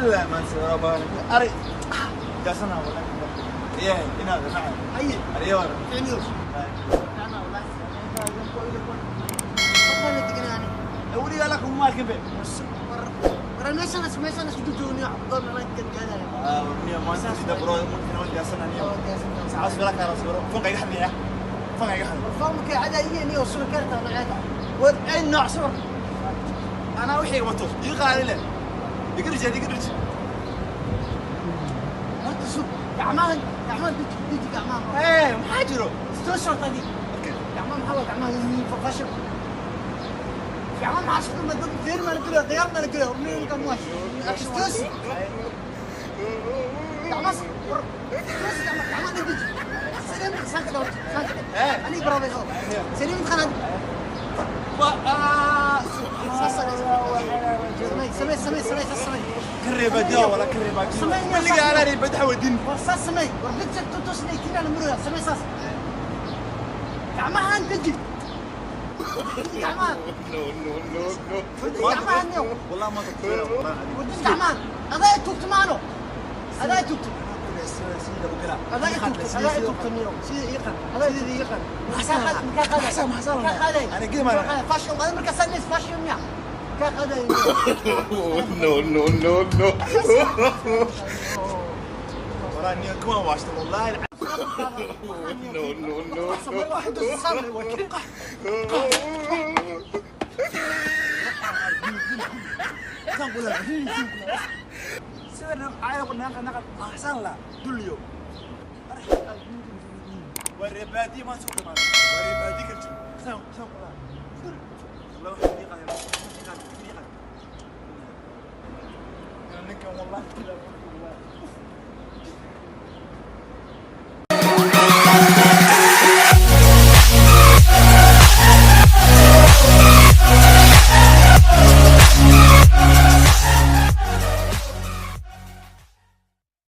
Bilaa maan sawiro baan ari jaasana wallahi ee inaad macaan Haye. Ariyo war. Ficniyo. Ficnaa wallahi. Qofkaan la deganaa. Weligaa la kuma arkin be. War meeshaan isku joogniyo cabdoon la gadgaadaya. Ah, niyo maanta sida bro markii noo jaasana niyo. Saas wala kala sawiro fanka iga xadiya, fanka iga xadiya. Fanka cadaiya niyo soo karta nooceeda. War ay nooc sawir anaa wixii wato ii qaali leh, iga rij, iga rij. Horta sug gacmahan, gacmahan deji, deji gacmahan. Ee maxaa jiro? Soo shortadi. Okay. Gacmaha maxaa waa gacmaha fashion. Gacmaha maxaa shaqo ma dad feer ma la geliyo, dagaal ma la geliyo, ninka ma toos gacmaha war toos gacmaha, gacmaha deji. Saliim saanka dhawr saanka. Aniga barabayso saliim khanad. Samee, samee, samee, samee, saas samee. Kareebadiyo wala kareebadiyo. Samee. Weligaa anaa reebad xawadin. War saas samee, war dhigta toosnay kiina la muraya, samee saas. Gacmahan deji gacmahan. No, no, no, no. Gacmahan niyow. Wallahi maanta ku wallahi. Wadis gacmahan adaa tugto maano, adaa tugto, adaa tugto, adaa tugto niyow. Sida ii qan. Adaa sida ii qan. Maxaa qaad, maxaa qaaday? Maxaa, maxaa? Maxaa qaaday? Ana gima. Fashion qaday marka sanis fashion miya ka qaaday? No, no, no, no. Wallahi niyo kuma waashta wallahi. No, no, no, no. واحد الصبر وكل. Sida caada naqa naqa ahsan la dulyo wareebadi ma soo dhamaan wareebadi karti saan saan qula والله واحد دقيقة دقيقة دقيقة ninkan wallahi والله.